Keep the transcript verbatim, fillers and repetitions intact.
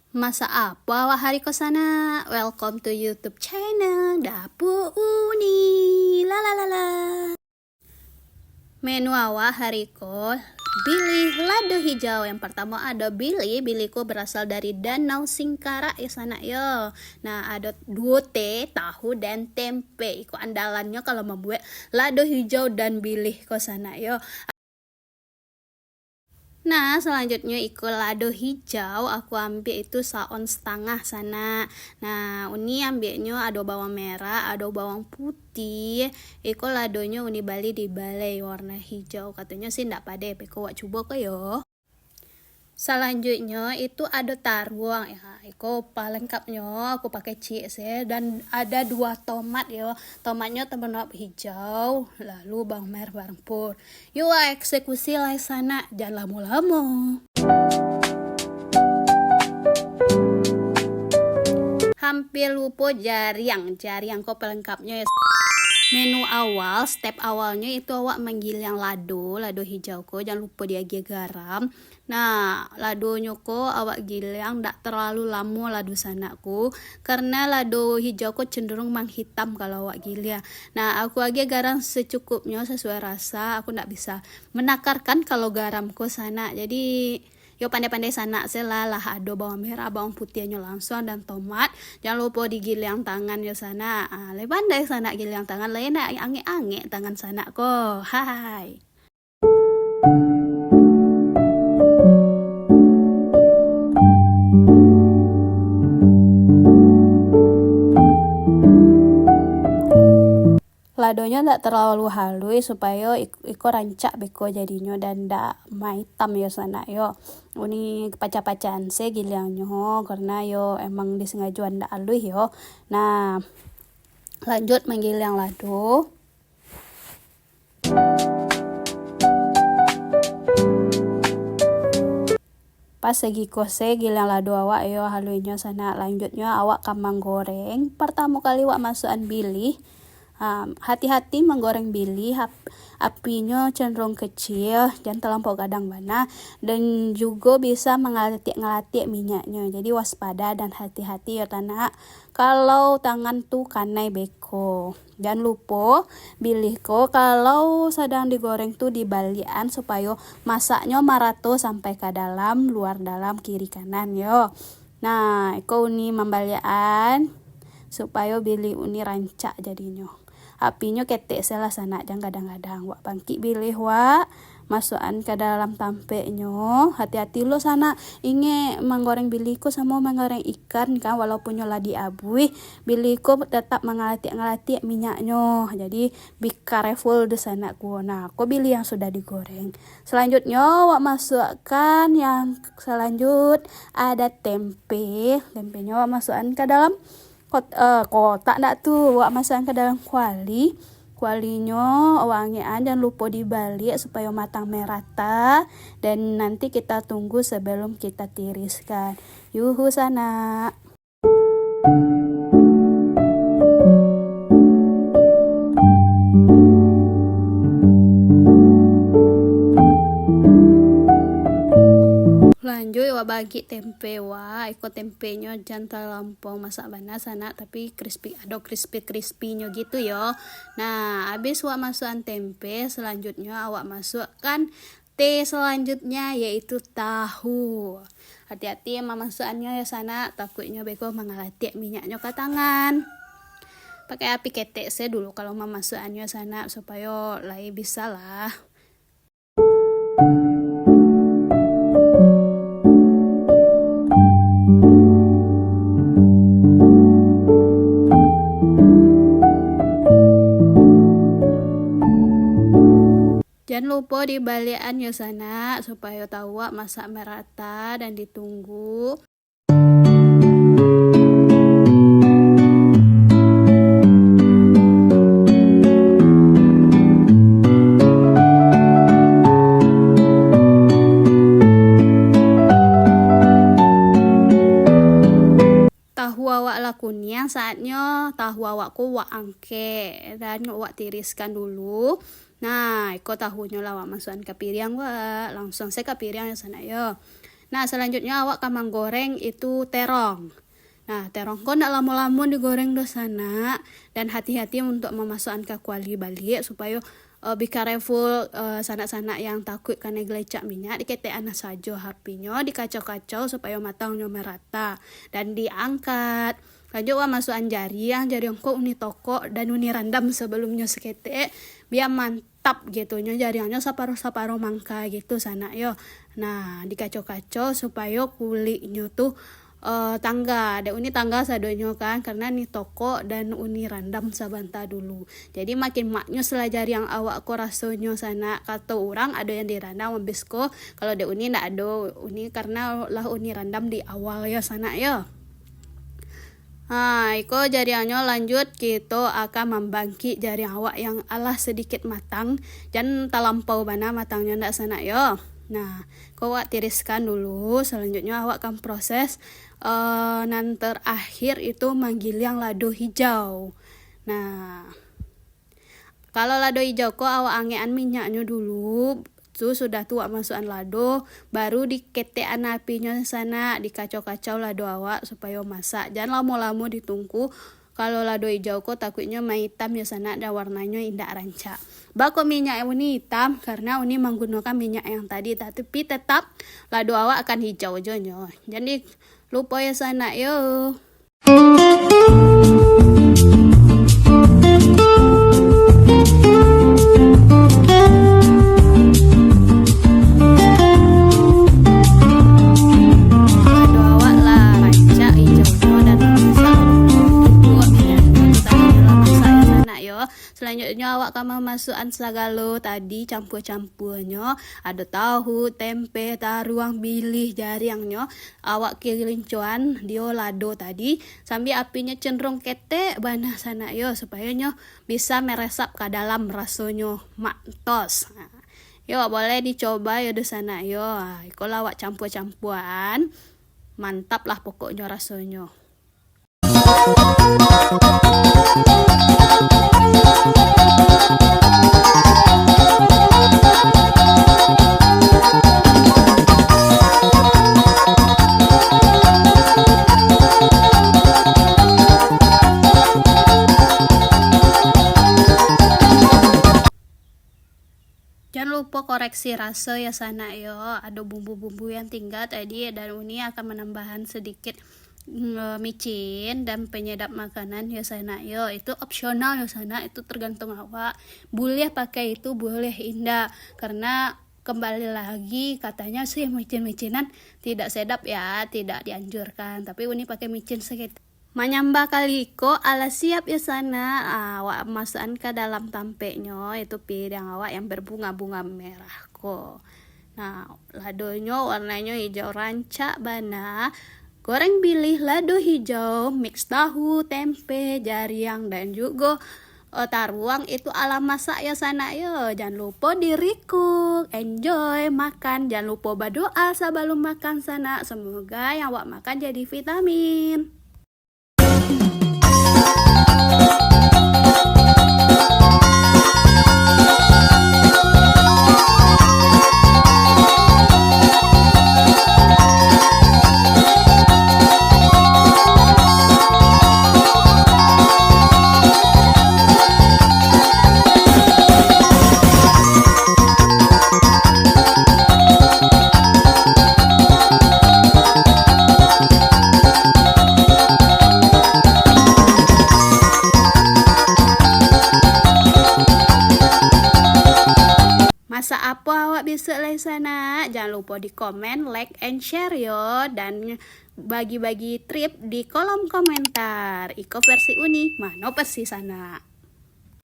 Masak apo awak hari ko sanak? Welcome to YouTube channel Dapur Uni. La la la la. Menu awak hari ko, bilih lado hijau. Yang partamo ado bilih, bilih ko barasal dari Danau Singkarak yo sanak yo. Nah, ado duo teh, tahu dan tempe. Iko andalannyo kalau mambuek lado hijau dan bilih ko sanak yo. Nah, salanjutnyo iko lado hijau, aku ambiak itu saon satangah sanak. Nah, uni ambiaknyo ado bawang merah, ado bawang putiah. Iko ladonyo uni bali di balai warna hijau. Katonyo sih ndak padeh, beko wak cubo ko yo. Salanjutnyo itu ado taruang. Ya, iko palengkapnyo aku pakai ciek se, dan ada dua tomat yo. Tomatnyo tomat hijau, lalu bawang merah barempur. Yo, eksekusi lai sanak, jan lamo-lamo. Hampir lupo jariang, jariang ko pelengkapnyo yo. Menu awal, step awalnyo itu awak manggiliang lado, lado hijau ko, jan lupo diagiah garam. Nah, ladonyo ko awak giliang ndak terlalu lamo lado sanak ko, karena lado hijau ko cenderung manghitam kalau awak giliang. Nah, aku agiah garam secukupnyo, sesuai rasa, aku ndak bisa menakarkan kalau garam ko sanak. Jadi, yo pandai-pandai sanak se lah, lah ado bawang merah, bawang putiahnyo langsuang, dan tomat. Jan lupo digiliang tangan yo sanak. Ah, lai pandai sanak giliang tangan, lai nak angek-angek tangan sanak ko. Hai. Ladonyo ndak terlalu haluih, supayo ik-, iko rancak beko jadinyo dan ndak maitam yo sanak yo. Uni pacah-pacahan se giliangnyo, karena yo emang disengajo ndak haluih yo. Nah, lanjut manggiliang lado. Pas sagiko se giliang lado awak yo haluihnyo sanak. Lanjutnyo awak ka manggoreng. Partamo kali wak masuakan bilih. Ha, hati-hati manggoreng bilih, ap-, apinyo cenderung kecil, jan talampau gadang bana, dan jugo bisa mangalatiak-ngalatiak minyaknyo. Jadi waspada dan hati-hati yo tanak. Kalau tangan tu kanai beko. Jan lupo, bilih ko kalau sadang digoreng tu dibaliakan supayo masaknyo marato sampai ka dalam, luar dalam, kiri kanan yo. Nah, iko uni mambaliakan supayo bilih uni rancak jadinyo. Apinyo ketek se lah sanak, jan gadang-gadang. Wak bangkik bilih wak, masuakan ka dalam tampeknyo. Hati-hati lo sanak, ingek manggoreng bilih ko samo manggoreng ikan kan, walaupun nyo lah diabuih, bilih ko tetap mangalatiak-ngalatiak minyaknyo. Jadi, be careful di sanak ko. Nah, ko bilih yang sudah digoreng. Selanjutnyo, wak masuakan yang selanjut, ada tempe. Tempenyo wak masuakan ka dalam kot-, eh, kotak ndak tu, wak masuakan ka dalam kuali. Kualinyo wak angekan, jan lupo dibaliak supayo matang merata. Dan nanti kita tunggu sebelum kita tiriskan. Yuhu sanak. Lanjut, wak bagi tempe wak. Iko tempenyo jan talampau masak bana sanak, tapi crispy, ado crispy-crispinyo gitu yo. Nah, abis wak masuakan tempe, selanjutnyo awak masuakan teh selanjutnya, yaitu tahu. Hati-hati mamasuakannyo yo sanak, takuiknyo beko mangalatiak minyaknyo ka tangan. Pakai api ketek se dulu kalau mamasuakannyo sanak, supayo lai bisa lah. Jan lupo dibaliakan yo sanak, supayo tahu wak masak merata dan ditunggu. Tahu awak lah kuniang, saatnyo tahu awak ko wak angkek dan wak tiriskan dulu. Nah, iko tahunyo lah wak masuakan ka piriang wak. Langsuang se ka piriang yo sanak yo. Nah, salanjutnyo awak ka manggoreng itu terong. Nah, terong ko ndak lamo-lamo digoreng doh sanak, dan hati-hati untuk mamasuakan ka kuali baliak supayo, eh, be careful, eh, sanak-sanak yang takuik kanai galecak minyak, diketek anas sajo apinyo, dikacau-kacau supayo matangnyo marata, dan diangkat. Lanjut awak masuakan jariang, jariang ko uni tokok dan uni randam sabalumnyo saketek, bia man-, tap gitu nyo, jariangnyo saparuah-saparuah mangka gitu sanak yo. Nah, dikacau-kacau supayo kuliknyo tu, eh, tangga. Dek uni tangga sadonyo kan, karena ni tokok dan uni randam sabanta dulu. Jadi makin maknyus lah jariang awak ko rasonyo sanak. Kato urang ado yang dirandam abis ko, kalau dek uni ndak ado, uni karena lah uni randam di awal yo sanak yo. Ha, iko jariangnyo lanjut, kito akan mambangkik jariang awak yang alah sadikit matang, jan talampau bana matangnyo ndak sanak yo. Nah, ko awak tiriskan dulu, salanjutnyo awak kan proses, eh, nan terakhir itu manggiliang lado hijau. Nah, Kalau lado ijau ko awak angekan minyaknyo dulu, tu sudah tu awak masuakan lado, baru diketekan apinyo sanak, dikacau-kacau lado awak supayo masak. Jan lamo-lamo ditungku, kalau lado ijau ko takuiknyo maitam yo sanak, dan warnanyo indak rancak. Bako minyak uni itam, karena uni manggunokan minyak yang tadi, tapi tetap lado awak akan hijau jo nyo. Jan di lupo yo sanak yo. Lado awak lah rancak ijaunyo dan masak, buek minyaknyo tu tadi lah masak yo sanak yo. Salanjutnyo awak ka mamasuakan sagalo tadi campua-campuanyo. Ado tahu, tempe, taruang, bilih, jariangnyo. Awak kilincoan dio lado tadi, sambil apinyo cenderung ketek bana sanak yo, supayo nyo bisa meresap ka dalam rasonyo mantos. Yo, boleh dicoba yo doh sanak yo. Ah, iko lah awak campua-campuaan. Mantap lah pokoknyo rasonyo. Jan lupo koreksi raso yo sanak yo. Ado bumbu-bumbu yang tingga tadi, dan uni akan manambahan sadikit, mm, micin dan penyedap makanan yo sanak yo. Itu opsional yo sanak, itu tergantung awak. Buliah pakai itu, buliah indak. Karena kembali lagi, katanya sih micin-micinan tidak sedap ya, tidak dianjurkan. Tapi uni pakai micin saketek. Manyambah kali iko, alah siap yo sanak. Ah, awak masuakan ka dalam tampeknyo, itu piriang awak yang berbunga-bunga merah ko. Nah, ladonyo warnanyo ijau rancak bana. Goreng bilih lado hijau, mix tahu, tempe, jariang, dan jugo, eh, taruang itu alah masak yo sanak yo. Jan lupo di-recook, enjoy, makan. Jan lupo badoa sabalum makan sanak. Semoga yang awak makan jadi vitamin. Masak apo awak bisuak lai sanak? Jan lupo di komen, like, and share yo, dan bagi-bagi trip di kolom komentar. Iko versi uni, mano versi sanak?